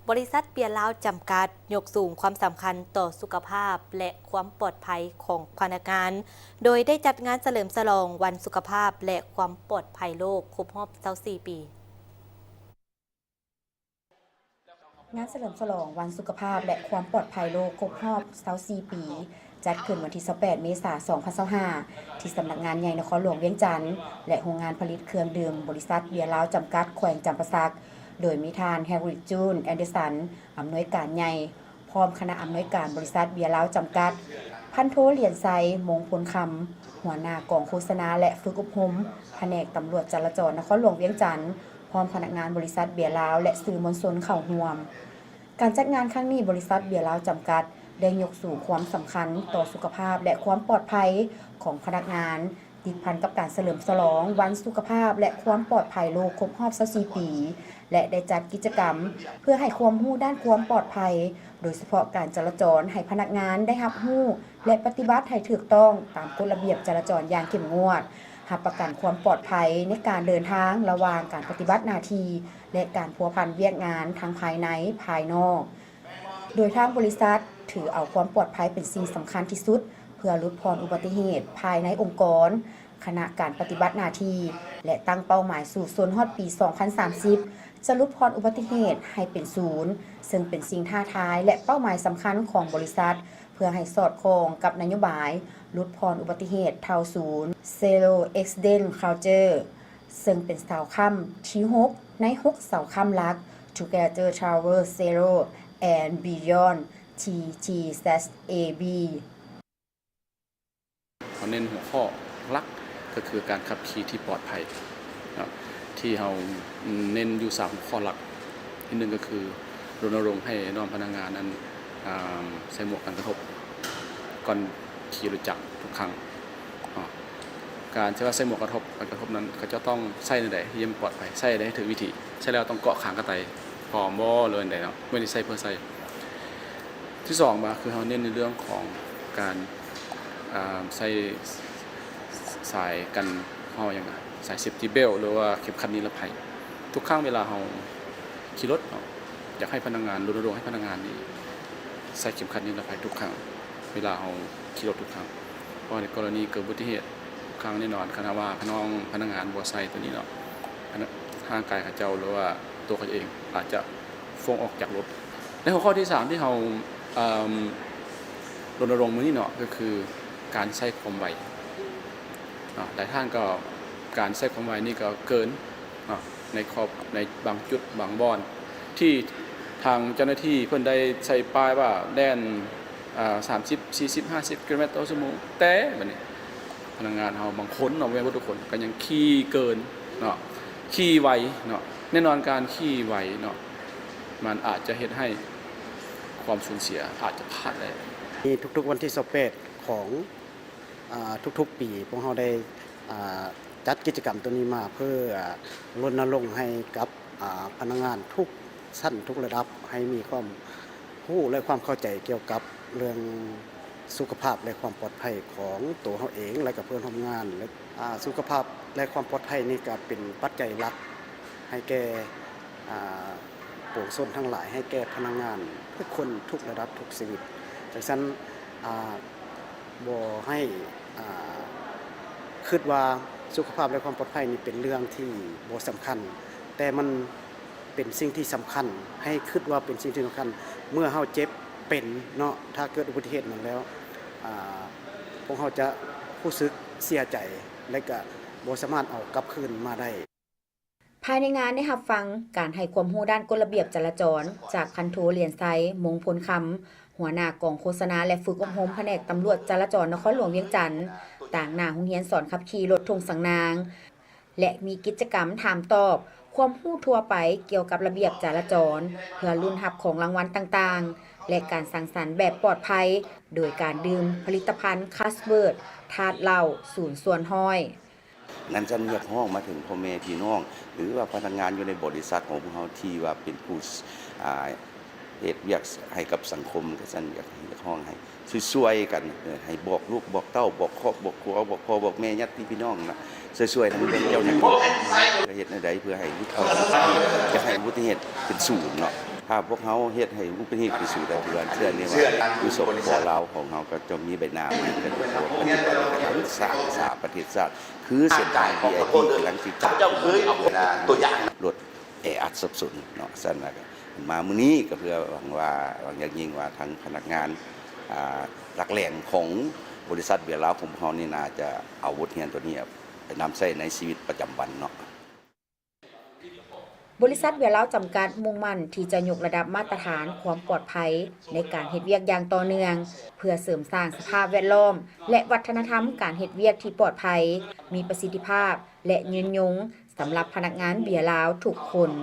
ບໍລິສັດເບຍລາວຈຳກັດ ຍົກສູງຄວາມສຳຄັນຕໍ່ສຸຂະພາບ ແລະ ຄວາມປອດໄພຂອງພະນັກງານ, ໂດຍໄດ້ຈັດງານສະເຫຼີມສະຫຼອງວັນສຸຂະພາບ ແລະ ຄວາມປອດໄພໂລກຄົບຮອບຊາວສີ່ປີ. ງານສະເຫຼີມສະຫຼອງວັນສຸຂະພາບ ແລະ ຄວາມປອດໄພໂລກຄົບຮອບຊາວສີ່ປີ ຈັດຂຶ້ນວັນທີຊາວແປດ ເມສາ ສອງພັນຊາວຫ້າ ທີ່ສຳນັກງານໃຫຍ່ນະຄອນຫຼວງວຽງຈັນ ແລະ ໂຮງງານຜະລິດເຄື່ອງດື່ມບໍລິສັດເບຍລາວຈຳກັດ ແຂວງຈຳປາສັກ ໂດຍມີທ່ານ ແຮຣິກ ຈູນ ແອນເດີສັນ ອຳນວຍການໃຫຍ່ ພ້ອມຄະນະອຳນວຍການບໍລິສັດເບຍລາວຈຳກັດ, ພັນໂທ ຫຼຽນໄຊ ມົງພົນຄຳ ຫົວໜ້າກອງໂຄສະນາ ແລະ ຝຶກອົບຮົມ ພະແນກຕຳຫຼວດຈະລາຈອນນະຄອນຫຼວງວຽງຈັນ, ພ້ອມພະນັກງານບໍລິສັດເບຍລາວ ແລະ ສື່ມວນຊົນເຂົ້າຮ່ວມ. ການຈັດງານຄັ້ງນີ້, ບໍລິສັດເບຍລາວຈຳກັດ ໄດ້ຍົກສູງຄວາມສຳຄັນຕໍ່ສຸຂະພາບ ແລະ ຄວາມປອດໄພຂອງພະນັກງານ, ຕິດພັນກັບການສະເຫຼີມສະຫຼອງວັນສຸຂະພາບ ແລະ ຄວາມປອດໄພໂລກຄົບຮອບຊາວສີ່ປີ ແລະ ໄດ້ຈັດກິດຈະກຳເພື່ອໃຫ້ຄວາມຮູ້ດ້ານຄວາມປອດໄພ, ໂດຍສະເພາະການຈະລາຈອນ ໃຫ້ພະນັກງານໄດ້ຮັບຮູ້ ແລະ ປະຕິບັດໃຫ້ຖືກຕ້ອງຕາມກົດລະບຽບຈະລາຈອນຢ່າງເຂັ້ມງວດ, ຮັບປະກັນຄວາມປອດໄພໃນການເດີນທາງລະຫວ່າງການປະຕິບັດໜ້າທີ່ ແລະ ການພົວພັນວຽກງານທັງພາຍໃນພາຍນອກ. ໂດຍທາງບໍລິສັດຖືເອົາຄວາມປອດໄພເປັນສິ່ງສຳຄັນທີ່ສຸດ ເພື່ອຫຼຸດຜ່ອນອຸບັດຕິເຫດພາຍໃນອົງກອນ, ຄະນະການປະຕິບັດໜ້າທີ່ ແລະ ຕັ້ງເປົ້າໝາຍສູ້ຊົນຮອດປີສອງພັນສາມສິບ ຈະຫຼຸດຜ່ອນອຸບັດຕິເຫດໃຫ້ເປັນສູນ, ເຊິ່ງເປັນສິ່ງທ້າທາຍ ແລະ ເປົ້າໝາຍສຳຄັນຂອງບໍລິສັດ ເພື່ອໃຫ້ສອດຄ່ອງກັບນະໂຍບາຍຫຼຸດຜ່ອນອຸບັດຕິເຫດເທົ່າສູນ Zero Accident Culture ເຊິ່ງເປັນເສົາຄ້ຳທີຫົກໃນຫົກເສົາຄ້ຳຫຼັກ Together Towards Zero and Beyond ທີ່ T Z A B. ເຮົາເນັ້ນຫົວຂໍ້ຫຼັກກໍຄືການຂັບຂີ່ທີ່ປອດໄພເນາະ ທີ່ເຮົາເນັ້ນຢູ່ສາມຫົວຂໍ້ຫຼັກ. ທີໜຶ່ງກໍຄືລົນນະລົງໃຫ້ນ້ອງພະນັກງານນັ້ນ ອາ ໃສ່ໝວກກັນກະທົບກ່ອນຂີ່ລົດຈັກທຸກຄັ້ງເນາະ. ການທີ່ວ່າໃສ່ໝວກກະທົບ ກັນກະທົບນັ້ນ ເຂົາເຈົ້າຕ້ອງໃສ່ແນວໃດທີ່ມັນປອດໄພ, ໃສ່ໃດໃຫ້ຖືກວິທີ, ໃສ່ແລ້ວຕ້ອງເກາະຄາງກະໄຕພ້ອມບໍ່ ຫຼືວ່າແນວໃດເນາະ, ບໍ່ໄດ້ໃສ່ເພື່ອໃສ່. ທີສອງມາຄືເຮົາເນັ້ນໃນເລື່ອງຂອງການ ອ່າ ໃສ່ສາຍກັນ ເຮົາຫຍັງ ສາຍ safety belt ຫຼືວ່າເຂັມຂັດນິລະໄພ. ທຸກຄັ້ງເວລາເຮົາຂີ່ລົດເນາະ ຢາກໃຫ້ພະນັກງານ ລົນນະລົງໃຫ້ພະນັກງານນີ້ໃສ່ເຂັມຂັດນິລະໄພທຸກຄັ້ງ ເວລາເຮົາຂີ່ລົດທຸກຄັ້ງ. ເພາະວ່າໃນກໍລະນີເກີດອຸບັດຕິເຫດ ຄັ້ງແນ່ນອນ ຄັນວ່າພະນ້ອງພະນັກງານບໍ່ໃສ່ຕົວນີ້ເນາະ ອັນນັ້ນຮ່າງກາຍເຂົາເຈົ້າ ຫຼືວ່າຕົວເຂົາເອງອາດຈະຟົງອອກຈາກລົດ. ໃນຫົວຂໍ້ທີສາມທີ່ເຮົາ ເອີ່ມ ລົນນະລົງມື້ນີ້ເນາະ ກໍຄືການໃຊ້ຄວາມໄວເນາະ. ຫຼາຍທ່ານກໍ ການໃຊ້ຄວາມໄວນີ້ກໍເກີນເນາະ ໃນຂອບ ໃນບາງຈຸດບາງບ່ອນ ທີ່ທາງເຈົ້າໜ້າທີ່ເພິ່ນໄດ້ໃສ່ປ້າຍວ່າແລ່ນ ອ່າ ສາມສິບ ສີ່ສິບ ຫ້າສິບກິໂລແມັດຕໍ່ຊົ່ວໂມງ, ແຕ່ບັດນີ້ພະນັກງານເຮົາບາງຄົນເນາະ ບໍ່ແມ່ນເບິດທຸກຄົນ ກໍຍັງຂີ່ເກີນເນາະ ຂີ່ໄວເນາະ. ແນ່ນອນການຂີ່ໄວເນາະ ມັນອາດຈະເຮັດໃຫ້ຄວາມສູນເສຍອາດຈະພາດໄດ້. ໃນທຸກໆວັນທີຊາວແປດຂອງ ອ່າ ທຸກໆປີ ພວກເຮົາໄດ້ ອ່າ ຈັດກິດຈະກຳໂຕນີ້ມາເພື່ອ ອ່າ ລົນນະລົງໃຫ້ກັບ ອ່າ ພະນັກງານທຸກຊັ້ນທຸກລະດັບ ໃຫ້ມີຄວາມຮູ້ ແລະ ຄວາມເຂົ້າໃຈກ່ຽວກັບເລື່ອງສຸຂະພາບ ແລະ ຄວາມປອດໄພຂອງໂຕເຮົາເອງ ແລະ ກໍເພື່ອນຮ່ວມງານ ແລະ ອ່າ ສຸຂະພາບ ແລະ ຄວາມປອດໄພນີ້ກໍເປັນປັດໄຈຫຼັກໃຫ້ແກ່ ອ່າ ປວງຊົນທັງຫຼາຍ ໃຫ້ແກ່ພະນັກງານທຸກຄົນ ທຸກລະດັບ ທຸກຊີວິດ. ຈັ່ງຊັ້ນ ອ່າ ບໍ່ໃຫ້ ອ່າ ຄິດວ່າສຸຂະພາບ ແລະ ຄວາມປອດໄພນີ້ເປັນເລື່ອງທີ່ບໍ່ສຳຄັນ, ແຕ່ມັນເປັນສິ່ງທີ່ສຳຄັນ, ໃຫ້ຄິດວ່າເປັນສິ່ງທີ່ສຳຄັນ. ເມື່ອເຮົາເຈັບເປັນເນາະ, ຖ້າເກີດອຸບັດຕິເຫດນັ້ນແລ້ວ ອ່າ ພວກເຮົາຈະຮູ້ສຶກເສຍໃຈ ແລະ ກະບໍ່ສາມາດເອົາກັບຄືນມາໄດ້. ພາຍໃນງານໄດ້ຮັບຟັງການໃຫ້ຄວາມຮູ້ດ້ານກົດລະບຽບຈະລາຈອນ ຈາກພັນໂທ ຫຼຽນໄຊ ມົງພົນຄຳ ຫົວໜ້າກອງໂຄສະນາ ແລະ ຝຶກອົບຮົມພະແນກຕຳຫຼວດຈະລາຈອນນະຄອນຫຼວງວຽງຈັນ, ຕາງໜ້າໂຮງຮຽນສອນຂັບຂີ່ລົດທົ່ງສັງນາງ ແລະ ມີກິດຈະກຳຖາມຕອບຄວາມຮູ້ທົ່ວໄປກ່ຽວກັບລະບຽບຈະລາຈອນ ເພື່ອລຸ້ນຮັບຂອງລາງວັນຕ່າງໆ ແລະ ການສັງສັນແບບປອດໄພ ໂດຍການດື່ມຜະລິດຕະພັນຄາສເວີດ ທາດເຫຼົ້າ ສູນສ່ວນຮ້ອຍ. ນັ້ນຊັ້ນຮຽກຮ້ອງມາເຖິງພໍ່ແມ່ພີ່ນ້ອງ ຫຼືວ່າພະນັກງານຢູ່ໃນບໍລິສັດຂອງພວກເຮົາທີ່ວ່າເປັນຜູ້ ອ່າ ເຮັດວຽກໃຫ້ກັບສັງຄົມ ກະຊັ້ນຢາກຮຽກຮ້ອງໃຫ້ຊ່ວຍໆກັນ ເອີ ໃຫ້ບອກລູກບອກເຕົ້າ ບອກຄອບບອກຄົວ ບອກພໍ່ບອກແມ່ ຍາດຕິພີ່ນ້ອງນະ ຊ່ວຍໆທາງເລື່ອງເຈົ້າໜ້າທີ່ ຈະເຮັດແນວໃດເພື່ອໃຫ້ຫຼຸດຜ່ອນ ຈະໃຫ້ອຸບັດຕິເຫດເປັນສູນເນາະ. ຖ້າພວກເຮົາເຮັດໃຫ້ຮູ້ເປັນຮີດເປັນສູນ ແລ້ວຖືວ່າເຊື່ອແນ່ວ່າຢູ່ ສປປ ລາວຂອງເຮົາກໍຈະມີໃບໜ້າໃໝ່ກັນ ເພາະວ່າປັດຈຸບັນກຳລັງສ້າງສາປະເທດຊາດ ຄືເສັ້ນທາງ BRT ກຳລັງຊິຈັດ ເຈົ້າເຄີຍເອົາຕົວຢ່າງ ລົດແອອັດສັບສົນເນາະ. ຊັ້ນລະມາມື້ນີ້ກໍເພື່ອຫວັງວ່າ ຫວັງຢ່າງຍິ່ງວ່າທາງພະນັກງານ ອ່າ ຫຼັກແຫຼ່ງຂອງບໍລິສັດເບຍລາວຂອງພວກເຮົານີ້ ໜ້າຈະເອົາບົດຮຽນຕົວນີ້ໄປນຳໃຊ້ໃນຊີວິດປະຈຳວັນເນາະ. ບໍລິສັດເບຍລາວຈຳກັດ ມຸ່ງໝັ້ນທີ່ຈະຍົກລະດັບມາດຕະຖານຄວາມປອດໄພໃນການເຮັດວຽກຢ່າງຕໍ່ເນື່ອງ ເພື່ອເສີມສ້າງສະພາບແວດລ້ອມ ແລະ ວັດທະນະທຳການເຮັດວຽກທີ່ປອດໄພ, ມີປະສິດທິພາບ ແລະ ຍືນຍົງ ສຳລັບພະນັກງານເບຍລາວທຸກຄົນ.